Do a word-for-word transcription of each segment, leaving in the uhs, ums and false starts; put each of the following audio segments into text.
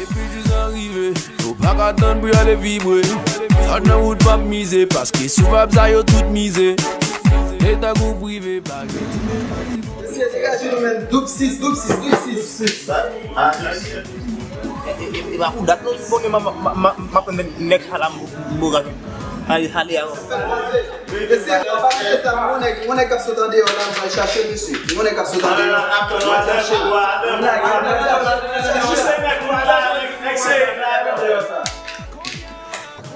Depi jis an rive, nou pa ka tann pou y ale vibre. Zòn nan wout p ap mize, paske sou vab sa yo tout mize. Leta kou prive, pa gen diferans. Mesye, degaje nou menm. Doub sis, doub sis, doub sis. E, e, e, e pa pou dat non, bon, m, m, m, m, m ap tann nèg Hala m, m, m, ale, ale avan. Mesye, pa pase sa, yon nèg, yon nèg k ap sot andeyò la, nou pral chache l, mesye. Yon nèg k ap sot andeyò, nou pral chache l. Yon nèg, yon nèg, yon nèg, yon nèg,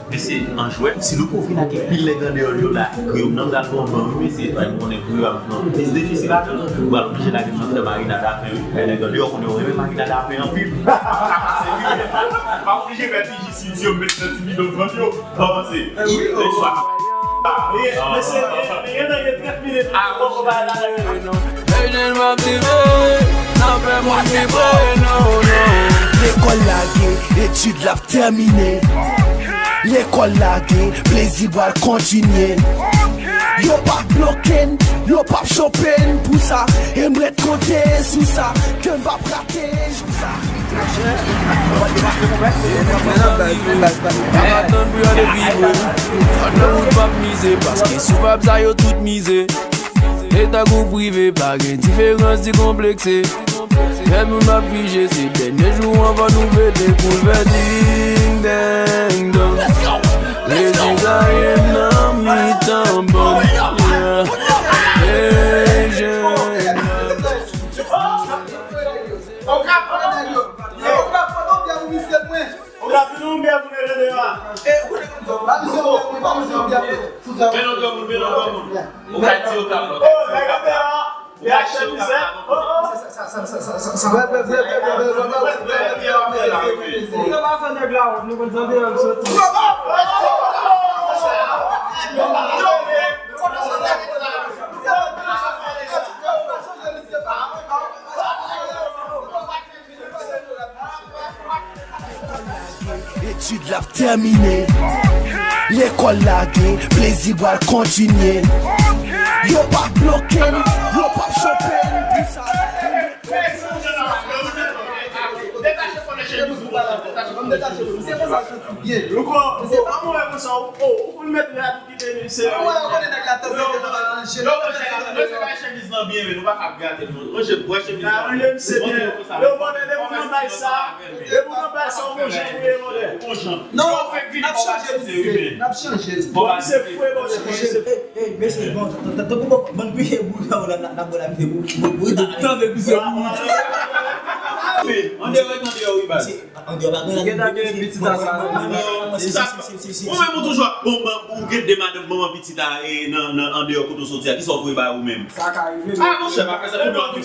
Mesye, an jwèt, si nou pwofite ak pil nèg andeyò yo la, Kriyo m nan pral pran ban, wi, mesye, fò m konnen Kriyo a pran plis defisil ladan l, ou pral oblije lage m nan fè marinad a pen, wi. Men nèg andeyò konnen yo renmen marinad a pen anpil. Pa oblije fè P J si yo met nan ti bidon trant yo, avanse. Mesye, men gen nan gen trant minit avan konba la. Ey, jen m ap vibre, n ap fè moun vibre, non, non. Lekòl lage, etid la ap tèmine. Lekòl lage, plezi pral kontinye. Yo p ap bloke n, yo p ap chope n pou sa. E m ret konte sou sa, ke m p ap rate jou sa. Atann pou y ale vibre. Zòn nan wout p ap mize, paske sou vab sa yo tout mize. Leta kou prive, pa gen diferans, dekonplekse. Lè moun ap fije, se dènye jou anvan nou fete pou l fè ding deng dong. Lezi zayèn nan mitan bann. Yeah. Hey, jèn. Ou ka pran yon byè pou misye mwen. Ou ka pran yon byè pou mesye deyò a. E, ou ka pran yon byè pou misye deyò a. Men non, granmoun, men non, granmoun. Ou ka di yo ka pran. Oh, nèg deyò a. Li achte mizè. Oh, oh. Sa, sa, sa, sa, sa, sa, sa. Vre, vre, vre, vre, vre, vre, vre. Nou pa fè nèg la wont, nou konn sa deyò l soti. Etid la ap tèmine. Lekòl lage, plezi pral kontinye. Yo p ap bloke n, yo p ap chope n pou sa. Louko, louko, an mwen konsa, ou, ou, ou konn mèt rad. Yo, yo, yo, yo, yo, yo, yo, yo, chemise lan byen, men nou pa ka gate l, non. Mwen, je, mwen, chemise lan. Yo, konnen depi w nan bay sa, depi w nan bay sa, ou gon jan pou ye, konnen. Non, n ap chanje misye, n ap chanje l. Bon, misye fre, bon, misye fre. Ey, ey, mesye, bon, tankou bon, bon, pye boudon la, n ap, n ap, n ap, tankou misye boudon. Wi, andeyò, andeyò, wi, baz. Andeyò pa gen. Ou menm ou toujou ap bon, ou gen de madanm manman pitit a, e, nan, nan, andeyò kote w soti a, kisa w voye bay ou menm? Sa ka rive. Ah, monchè, pa fè sa pou nou.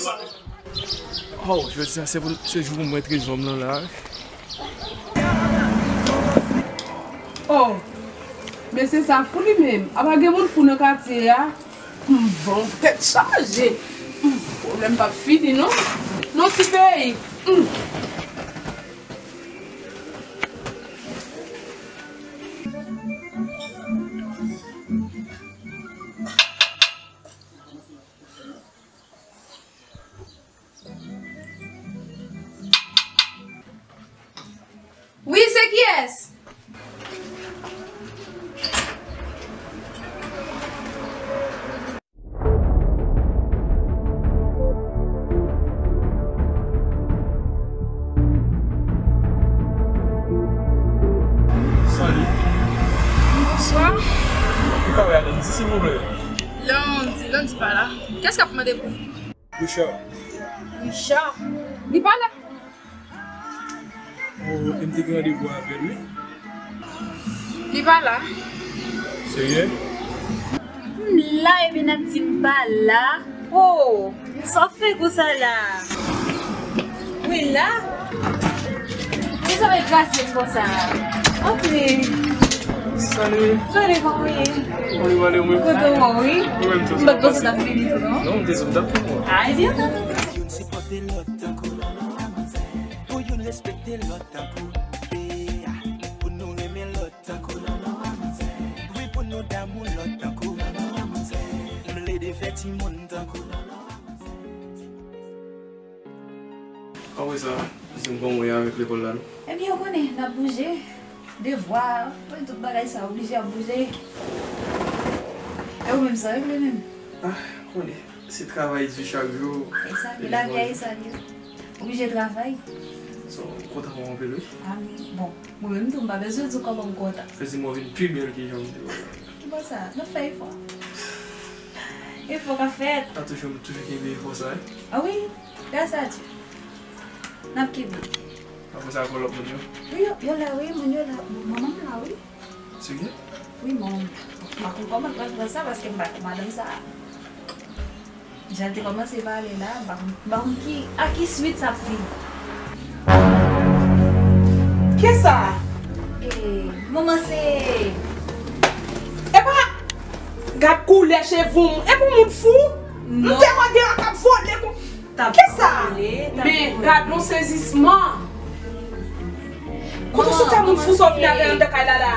Oh, jodi a se pou, se jou pou mwen trezò m lan la. Oh, mesye sa fou li menm. Apa gen moun fou nan katye a? Hmm, bon, tèt chaje. Hmm, pwoblèm p ap fini, non? Non, ti peyi. Hmm. Wi, se kiyès? Salut. Bonsoir. Ou ka wè Landy, silvouplè? Landy, Landy pa la. Kiyès k ap mande pou? Richard. Richard? Li pa la. Oh, e m te gen randevou avè l, wi. Li pa la. Serye? M la, epi n ap di m pa la. Oh, sa w fè konsa la? Wi, la. Ou sa fè grasye m konsa? Antre. Salut. Salut, kòman w ye? Mwen, mwen, mwen. Kote w, wi? Mwen menm tou. M pa t panse w t ap vini tou, non? Non, m te sot t ap fè. Ay, byen, tanpri. Youn sipòte lòt tankou. Pou youn respekte lòt tankou. Yeah. Pou nou renmen lòt tankou. Wi, pou nou damou lòt tankou. M lede fè timoun tankou. Apre sa, di m kòman w ye avèk lekòl la, non? Ebyen, ou konnen, n ap bouje. Devwa, tout bagay sa, oblije ap bouje. E ou menm, sa regle menm? Ah, ou konnen, se travay di chak jou. E sa, e lavi a, e sa, li. Oblije travay. So, m kontan wè w anpil, wi. Ah, bon, mwen menm tou, m pa bezwen di w kòman m kontan. Fè di m w vin pi bèl ke jan m te wè w la. Ki bò sa? N ap fè efò. Efò k ap fèt. A toujou, m toujou kenbe efò sa, wi. Ah wi, gras a Dye. N ap kenbe. Apre sa, kon lòt moun yo? Wi, yo, yo la, wi, moun yo la. Bon, manman m la, wi. Serye? Wi, manman m la. M pa konn kòman l pral pran sa, paske m pa konn madanm sa. Jan l te kòmanse pale la, m pa konn, m pa konn ki, a ki swit sa ap vini. Kisa? E, manman se. Epa, gad koulè cheve w, epa w moun fou? Non. M te wè gen yon k ap vole kon. Kisa? Men, gad yon sezisman. Kote w soti a moun fou sa w vin avè anndan kay la la?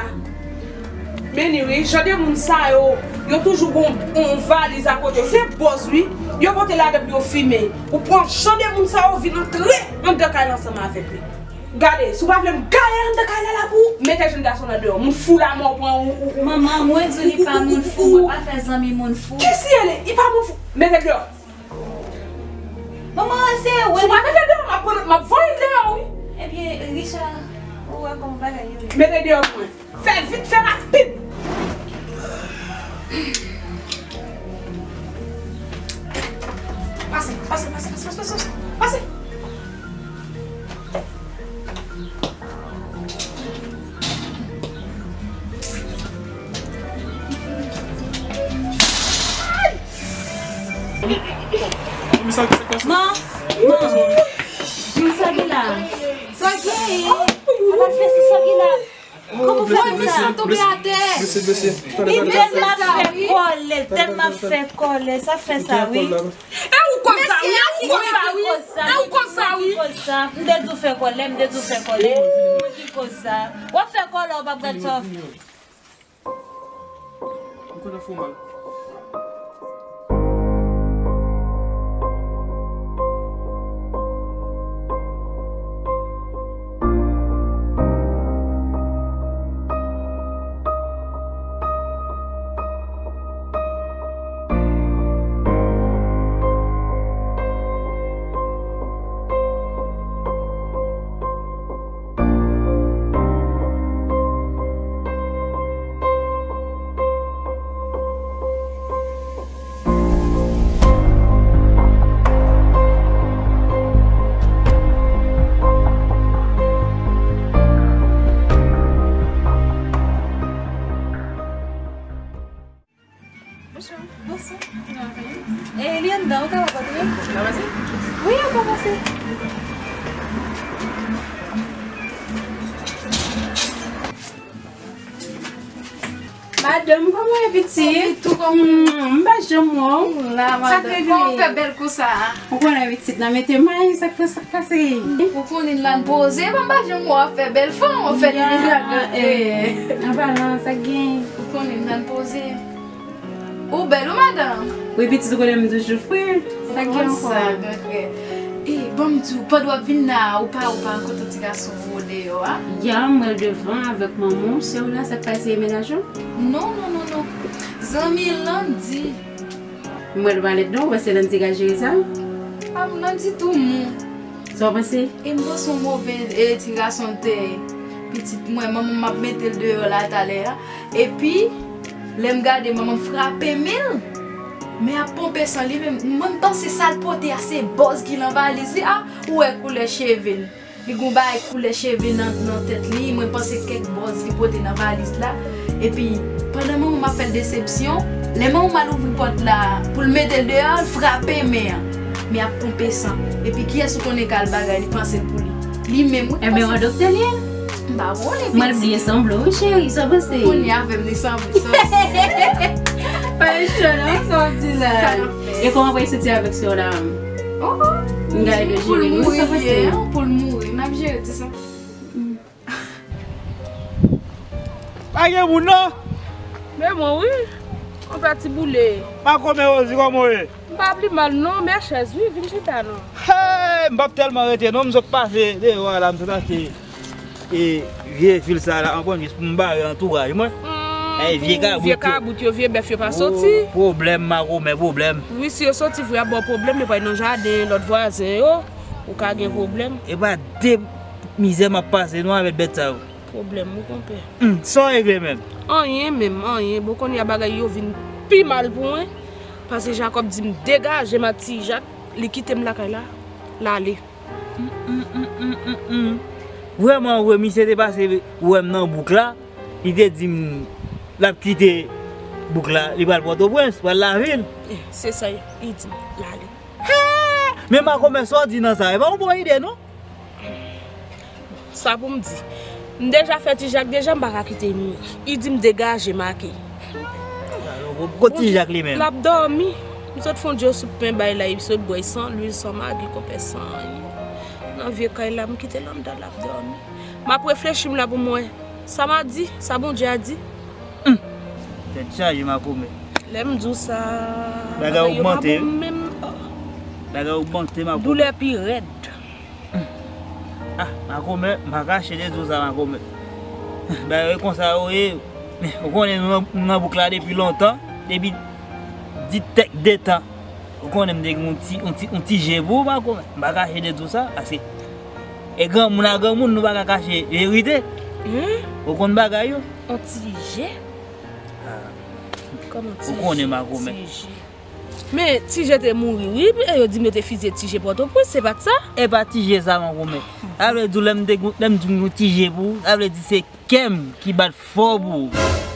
Men ni wi, jan de moun sa yo, yo toujou gon yon valiz akote yo. Se bòz wi, yo pote ladan pou yo fimen. Ou pran jan de moun sa yo vin antre anndan kay la ansanm avèk li. Gade, si w pa vle m gaye anndan kay la la pou ou, mete jenn gason nan deyò. Moun fou la mò pran ou, ou, ou. Manman, mwen di w li pa moun fou, mwen pa fè zanmi moun fou. Kisa l ye? Li pa moun fou. Mete l deyò. Manman, se ou. Si w pa mete l deyò, m ap pran, m ap voye l deyò, wi. Ebyen, Richard, ou wè kòman bagay yo ye. Mete l deyò pou mwen. Fè vit, fè rapid. Pase, pase, pase. Man, man, di m sa ki la. Sa gen? Ala fè si sa ki la. Kòman fè sa? Li tèlman fè kòlè, tèlman fè kòlè, sa fè sa, wi. E ou koz sa, wi, e ou koz sa, wi. E ou koz sa, wi. M te di w fè kòlè, m te di w fè kòlè. Mwen ki koz sa. W ap fè kòlè, w p ap gad sa w ap fè. M kontan fè w mal. Bonjou. Bonswa. E, li anndan, ou kapab antre? N a pase? Wi, ou ka pase. Madanm, kòman w ye, pitit? Tou kòman? M pa janm wè w. Sa k regle? Kòman w fè bèl konsa a? Ou konnen pitit nan mete may, sa k fè, sa k pase? Ou konnen l la n poze, m pa janm wè w ap fè bèl fanm, w ap fè li deja gate. An palan, sa k gen? Ou konnen l la n poze. Ou bèl, ou madanm? Wi, pitit, ou konnen m toujou fre. Sa k gen ankò? Sa, mwen fre. E, ban m di w, pandan w ap vin la, ou pa, ou pa rankontre ti gason vre deyò a? Ya, m wè l devan avèk manman w, sè w la, sa k pase, e mennaj ou? Non, non, non, non. Zanmi Landy. M wè l pa lèd non, ou panse Landy ka jere sa? A, m Landy tou mou. Sa w panse? E m panse yon move, e, ti gason te pitit mwen, manman m ap mete l deyò la talè a. Epi, lè m gade, manman m frape men l. Men ap ponpe san li menm. Mwen, m panse sa l pote a, se bòz ki nan valiz li a. Ou wè koulè cheve l. Li gon bagay koulè cheve nan, nan tèt li, mwen panse kèk bòz li pote nan valiz la. Epi, pandan manman m ap fè l desepsyon, lè manman m al ouvri pòt la pou l mete l deyò, l frape men an. Men ap ponpe san. Epi kiyès ou konnen k al bagay, li panse l pou li. Li menm, wi. Enben, yon doktè li ye? M pa konnen, pitit. Mwen bliye sanble, wi, cheri, sa w panse? Kounye a avè m li sanble, sa w panse? Pa yon cho non, sa w ap di la. Sa n ap fè? E kòman w pral soti avèk sè w la? Oh, oh. M gade de jere nou, sa pase? Pou l mouri, n ap jere ti sa. Pa gen moun non. Men mwen wi. Yon pati boule. Pa kòman Rosie, kòman w ye? Pa pli mal non, men chèz wi, vin chita non. Hey, m p ap tèlman rete non, m sot pase deyò a la, m sot achte e vye fil sa la, anprann jis pou m bare antouraj mwen. Hey, vye kabout yo. Vye kabout yo, vye bèf yo pa soti. Pwoblèm, makomè, pwoblèm. Wi, si yo soti vre, ap ba w pwoblèm, yo pral nan jaden lòt vwazen yo, ou ka gen pwoblèm. E pa de mizè m ap pase non avèk bèt sa yo. Pwoblèm wi konpè. Hmm, sa w regle menm? Anyen menm, anyen. Bon, kounye a bagay yo vin pi mal pou mwen. Paske Jakòb di m degaje m ak Ti Jak, li kite m lakay la, l ale. Hmm, hmm, hmm, hmm, hmm, hmm. Vrèman vre, misye te pase wè m nan bouk la, li te di m l ap kite bouk la, li pral Pòtoprens, pral lavil. Eh, se sa li di m, l ale. Men makomè, sa w di nan sa, e pa yon bon ide non. Sa pou m di. M deja fè Ti Jak deja, m pa ka kite l mouri. Li di m degaje m ake. Kot Ti Jak li menm? L ap dòmi. M sot fè yon djo soup pen bay la, li sot bwè l san lwil, san magi, konpè, san anyen. Nan vye kay la, m kite l anndan, l ap dòmi. M ap reflechi m la pou m wè. Sa m a di, sa Bondye a di. Tèt chaje makomè. Lè m di w sa, bagay yo pa bon menm. Bagay ogmante makomè. Doulè pi rèd. Ah, makomè, m pa kache de di w sa makomè. Bagay yo konsa yo ye. Ou konnen nou nan, nou nan bouk la depi lontan, depi di tèk de tan. Ou konnen m te gen yon ti, yon ti, yon ti je pou ou makomè. M pa kache de di w sa, paske e granmoun a granmoun, nou pa ka kache verite. Ou konn bagay yo. Yon ti je? Ah. Kòman ti je? Ou konnen makomè. Ti je. Men Ti Je te mouri wi, e yo di m yo te fizye Ti Je Pòtoprens, se pa t sa? E pa Ti Je sa makomè. Sa vle di w lè m te, lè m di w yon Ti Je pou ou, sa vle di se kè m ki bat fò pou ou.